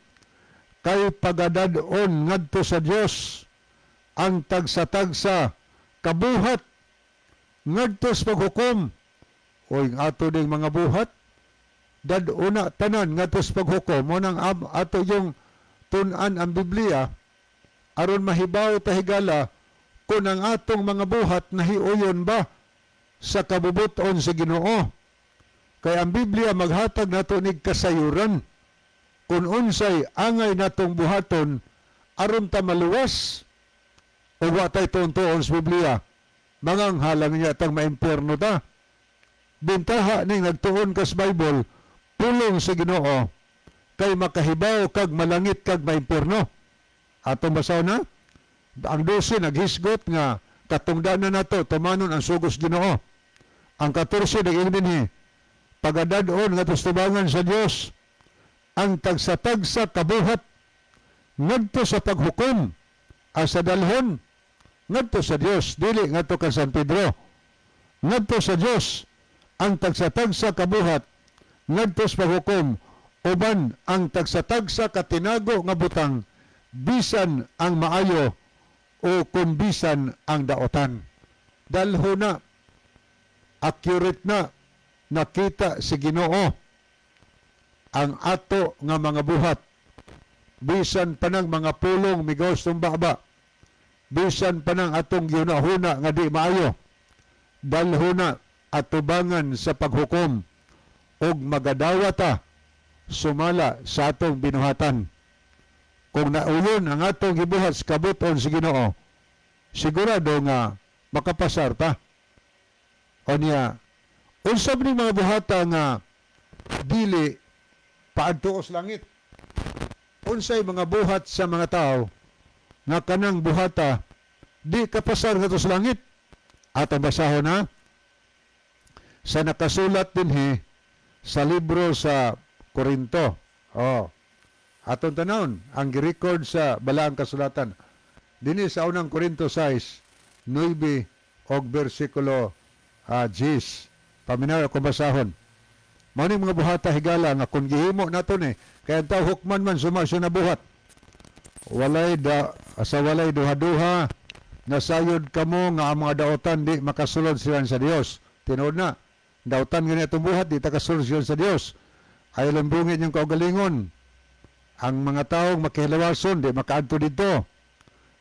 kay pagadad-on ngadto sa Dios ang tagsa-tagsa kabuhat ngadto sa paghukom. O ang ato ding mga buhat dad-ona tanan ngadto sa paghukom. Mo nang ato yung tun-an ang Biblia aron mahibaw ta, higala, kung ang atong mga buhat nahiuyon ba sa kabubuton sa Ginoo. Kay ang Biblia maghatag nato nig kasayuran kung unsay angay natong buhaton aron ta maluwas. O wa tay tuon-tuon sa Biblia, manganghalang niya tang maimpierno ta. Bintaha ning nagtuon kas Bible, pulong sa Ginoo, kay makahibaw kag malangit kag maimpierno. Atong basaw na ang 12, naghisgot nga katungdanan nato tumanon ang sugos Ginoo. Ang 14 nag-ingon dinhi, pagadad-on nga tubangan sa Dios ang tagsa-tagsa kabuhat ngadto sa paghukom, asa dalhon? Ngadto sa Dios, dili ngadto kang San Pedro. Ngadto sa Dios ang tagsa-tagsa kabuhat ngadto sa paghukom, uban ang tagsa-tagsa katinago nga butang, bisan ang maayo o kung bisan ang daotan. Dalho na, accurate na, nakita si Ginoo ang ato nga mga buhat, bisan pa nang mga pulong migawas baba, bisan pa nang atong gihuna-huna nga di maayo, dalho na atubangan sa paghukom ug magadawata sumala sa atong binuhatan. Kung nauyon ang atong gibuhat sa kabuton sa Ginoo, sigurado nga makapasar ta. O niya, unsa ni mga buhata nga dili paadto sa langit? Unsay mga buhat sa mga tao nga kanang buhata di kapasar ngadto sa langit? Atong basahon na sa nakasulat dinhi sa libro sa Korinto. Oh. Atong tanawon ang gi-record sa Balaang Kasulatan. Dinhi sa unang Korinto 6, 9 og bersikulo 10. Paminaw ako basahon. Mao ni mga buhata, higala, nga kung gihimo nato ni, kaya ang tao hukman man suma siya nabuhat. Walay da sa walay duha-duha, nasayod kamo nga ang mga daotan di makasulod sila sa Dios. Tinuod na. Daotan gani atong buhat, di ta kasulod sila sa Dios. Ay lambungin yung kaugalingon. Ang mga taong makihilawason di makaadto dito.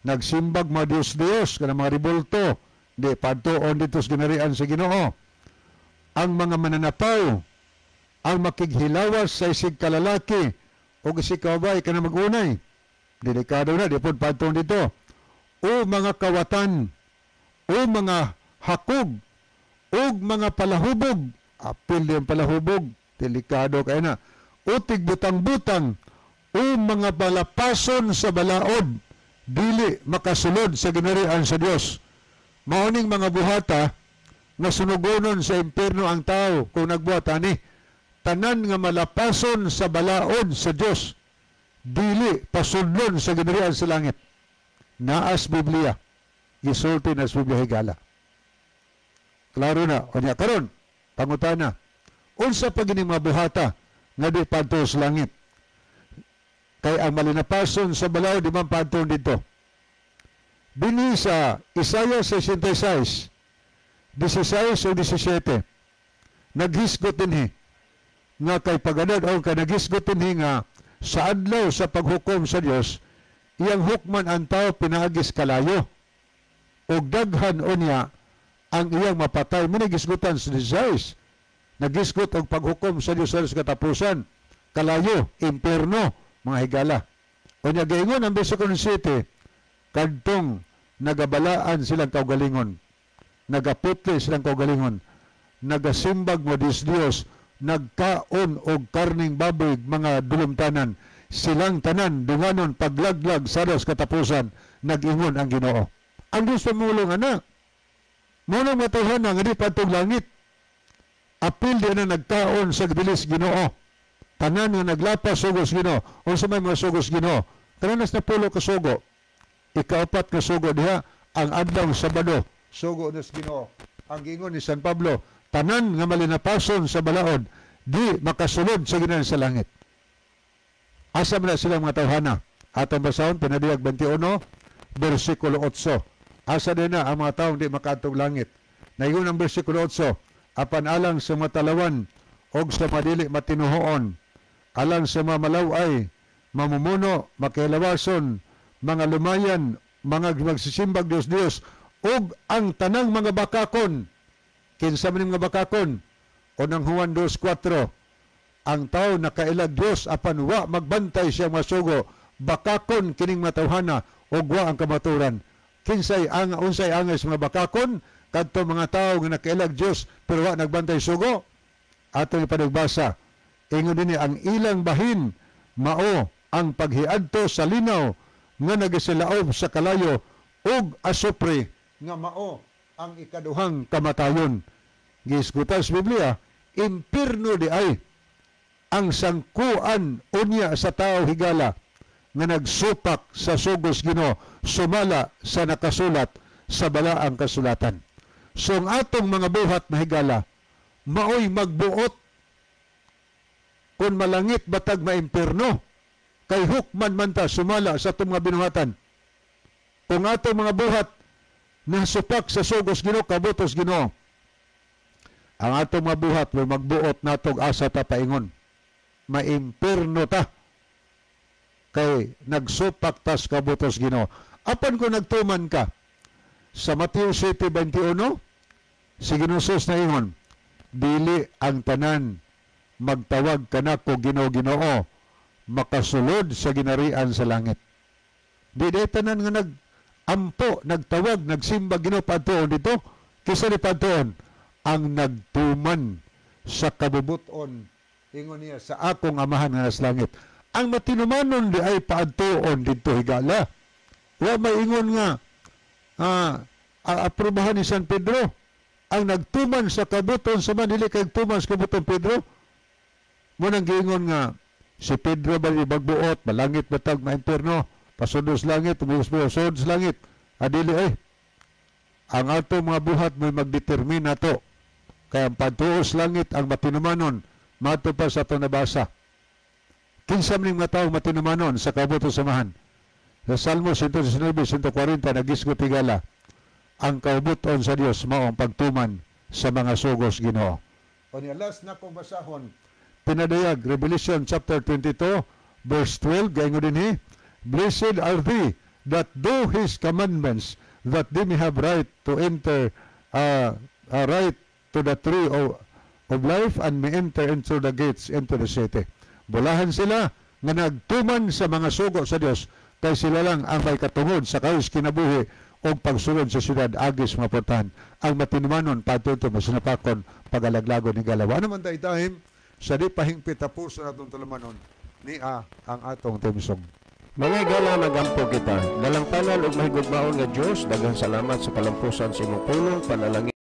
Nagsimbag mga Dios-Dios kanang mga ribulto, di padtuon dito sa ginarian sa Ginoo. Ang mga mananapaw, ang makighilawas sa isig kalalaki o isig kababae kana mag-unay, delikado na, di pod padtuon dito. O mga kawatan, o mga hakog, o mga palahubog, apil din palahubog, delikado kay na. O tigbutang-butang, o mga balapason sa balaod, dili makasulod sa ginarian sa Dios. Maoning mga buhata nga sunugonon sa impierno ang tao kung nagbuhat ani. Tanan nga malapason sa balaod sa Dios, dili pasudlon sa ginarian sa langit. Naas Biblia, gisulti na sa Biblia, higala. Klaro na. O niya karon, pangutana, unsa pa gini mga buhata nga di padto sa langit? Kay ang malinapason sa balaod di man padto dito. Dinhi sa Isaiah 66, 16 o 17, naghisgot dinhi nga kay paganod o kay naghisgot dinhi nga sa adlaw sa paghukom sa Dios, iyang hukman ang tao pinaagis kalayo ug daghan unya ang iyang mapatay. Mo nagisgutan sa 16, nagisgot og paghukom sa Dios sa katapusan, kalayo, impierno, mga higala. Unya giingon ang bersikulo 7, kadtong nagabalaan silang kaugalingon, nagaputli silang kaugalingon, nagasimbag mo Diyos Diyos, nagkaon og karning baboy, mga dulumtanan, Silang tanan dunganon paglaglag sa dos katapusan, nag-ingon ang Ginoo. Ang Diyos pamulong ana. Muna matuhan nga di padtong langit. Apil di na nagkaon sa bilis Ginoo. Tanan nga naglapas sugos Ginoo. Unsa may mga sugos Ginoo? Kananas na pulo ka sugo. Ikaapat ka sugo diha ang adlaw Sabado. Sugo nas Ginoo. Ang giingon ni San Pablo, tanan nga malinapason sa balaod di makasulod sa ginaan sa langit. Asa man na sila mga tawhana? Atong basahon Pinadiyag 21 bersikulo 8. Asa din na ang mga taong di makaadtong langit? Naingon ang bersikulo 8, apan alang sa mga talawan og sa madili matinuhoon, alang sa mga malaway, mamumuno, makilawason, mga lumayan, mga magsisimbag Dios-Dios, ug ang tanang mga bakakon. Kinsa man mga bakakon? Unang Juan 2:4, ang tao nakailag Dios apan wa magbantay siya masugo, bakakon kining matawhana ug wa ang kamaturan. Kinsay ang unsay angay sa mga bakakon? Kadto mga tawo nga nakailag Dios pero wa nagbantay sugo. Atong ipanagbasa, ingon dinhi, ang ilang bahin mao ang paghiadto sa linaw nga nagasilaob sa kalayo ug asupre nga mao ang ikaduhang kamatayon. Gisgutan sa Biblia, impirno di ay ang sangkuan unya sa tao, higala, nga nagsupak sa sugos Ginoo sumala sa nakasulat sa balaang kasulatan. So ang atong mga buhat na higala maoy magbuot kung malangit batag maimpirno, kay hukman man ta sumala sa atong mga binuhatan. Kung atong mga buhat nasupak sa sugos Ginoo, kabutos Ginoo, ang atong mga buhat mo magbuot natog asa ta paingon. Maimpirno ta kay nagsupak tas kabutos Ginoo. Apan kung nagtuman ka sa Mateo 7:21, si Ginoo na ingon, "Dili ang tanan magtawag kanako Ginoo, Ginoo makasulod sa ginarian sa langit." Di di tanan nga nag-ampo, nagtawag, nagsimba Ginoo padtuon dito. Kisa di padtuon? Ang nagtuman sa kabubuton, ingon niya, sa akong Amahan nga nasa langit. Ang matinumanon di ay paadtuon didto, higala. Wa may ingon nga aprobahan ni San Pedro. Ang nagtuman sa kabuton sa man, dili kay tuman sa kabuton Pedro. Mo nang giingon nga si Pedro ba ibagbuot, malangit batag maimpierno, pasudlos langit, tumigos sud sa langit. Adili eh. Ang ato mga buhat mo'y magdetermina to. Kaya ang pagtuos langit ang matinumanon, mato pa sa ato nabasa. Kinsa man mga tao matinumanon sa kabuto samahan? Sa Salmo 119, 140, nagisgot, higala, ang kaubuton sa Dios mao ang pagtuman sa mga sugos Ginoo. O niya, last na kong basahon, Pinadayag, Revelation chapter 22, verse 12, gaingon dinhi, "Blessed are they that do His commandments, that they may have right to enter, right to the tree of life and may enter into the gates into the city." Bulahan sila nga nagtuman sa mga sugo sa Dios, kay sila lang ang may katungod sa kahoy kinabuhi o pagsulod sa syudad agis mga portahan. Ang matinumanon padto masinapakon pagalaglagon ni galawa. Ano man tayo time sa di pahingpit tapuson atong tulumanon ni a ang atong theme song. Mga higala, magampo kita. Dalangpanan ug mahigugmaon nga Dios, daghang salamat sa kalampusan sa imong pulong, panalangin.